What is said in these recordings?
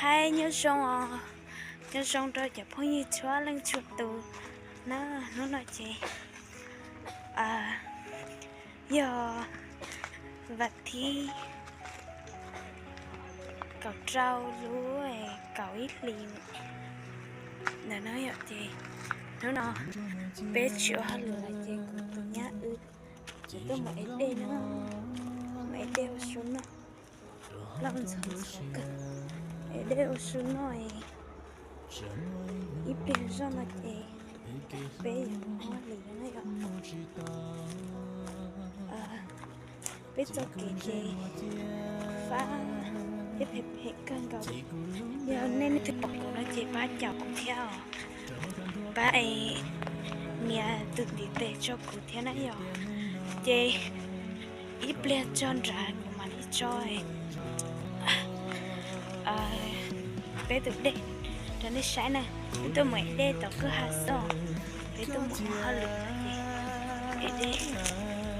Hais nyob zoo os, nyob zoo rau cov phooj ywg txhua leej txhua tus na. Hnub no ces yog vas thib kaum rau lub kaum ib hlis ntawm no yom. Ces hnub no peb tsis ua hauj lwm lawm ces kuv tus nyab wb tuaj mus ev dej no, mus ev dej ua su noj. Loj ntxhov ntxhov kawg, ev dej ua su noj. Ib pliag zoj no ces peb yuav mus hauj lwm na yom. Peb txoj kev ces fab thiab phem phem kawg nkaus. Yog nej leej twg pom kuv no ces pab caum kuv thiab os. Pab nias tus ntiv tes rau kuv thiab na yom. Ces ib pliag tso nrad kuv mam li tso peb tus dej rau nej saib na. Peb tuaj mus ev dej tom kwj ha xwb, peb tuaj mus ua hauj lwm no ces ev dej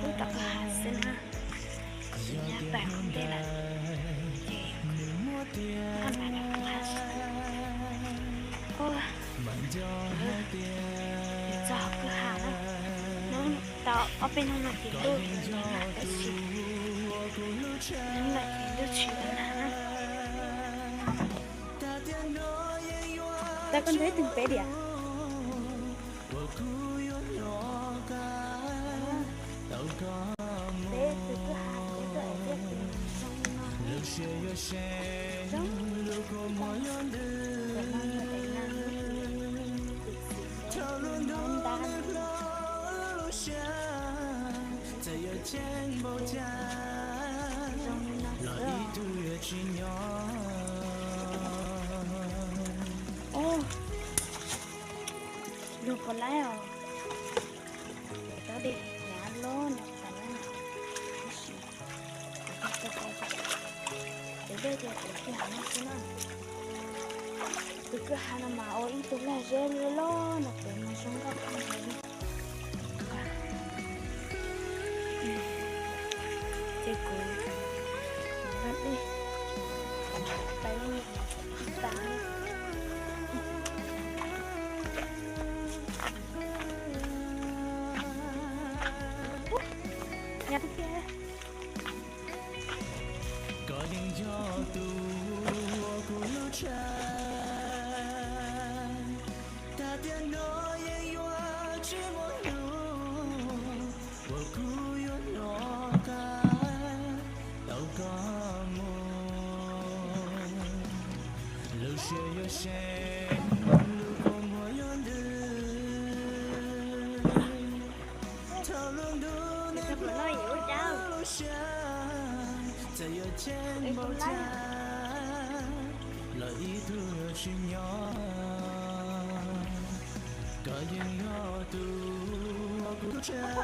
pub tom kwj ha xwb na. Kuv tus nyab pais ua ntej lawm ces kuv maj mam los kuv ha xwb. Ua, yuav txog hauv kwj ha na. Hnub tau ob peb hnub no ces ntuj nag tab sis hnub no ces ntuj tsis nag na. Tau koj ntawd ib tug peb diam. Peb tus kwj ha peb tuaj ev dej ces zoo no, zoo, zoo no yog ev na, tus txiv peb ntab no. Zoo li no xwb. Ub, luag puas laib os? Tab dej hnyav loj no tas na, tab sis kuv tau tau tau, kuv dej tias kuv kwj ha no xwb na. Tus kwj ha no mas ua ib tug lag zeb loj loj no, tus mas zoo nkauj kawg nkaus li. Ces kuv vaj dej pais tas. Nyab tiag. Koj yeej yog tus uas kuv lub tshaj, tag tiam no yeej yuav tsis muaj hnub uas kuv yuav hnov qab tau koj mus. Lub siab yuav seem, lub kua muag yuav ntws. Thaum lub ntuj nws ploj lub siab, txawm yuav ceeb npaum cas los ib tug yuav tsis nyob. Koj yeej yog tus uas kuv lub tshaj,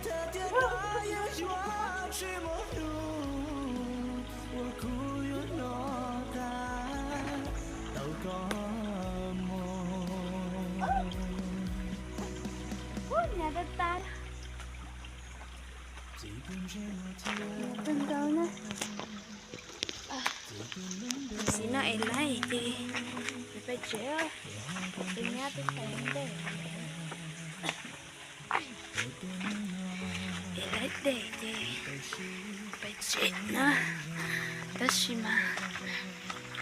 tag tiam no yeej yuav tsis muaj hnub uas kuv yuav hnov qab tau koj mus. Txiv nkaus na. Tam sim no es laib ces yuav pais tsev, tus nyab twb pais ua ntej. Es laib dej ces pais tsev na, tab sis mas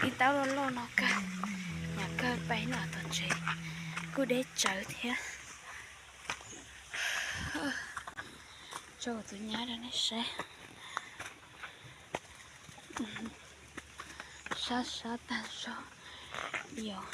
ib taub loj loj no kawg, nyuam kawg pais no tom tsev kuj deb tsawv thiab. Tso kuv tus nyab rau nej saib. Sab sab tag zog, yog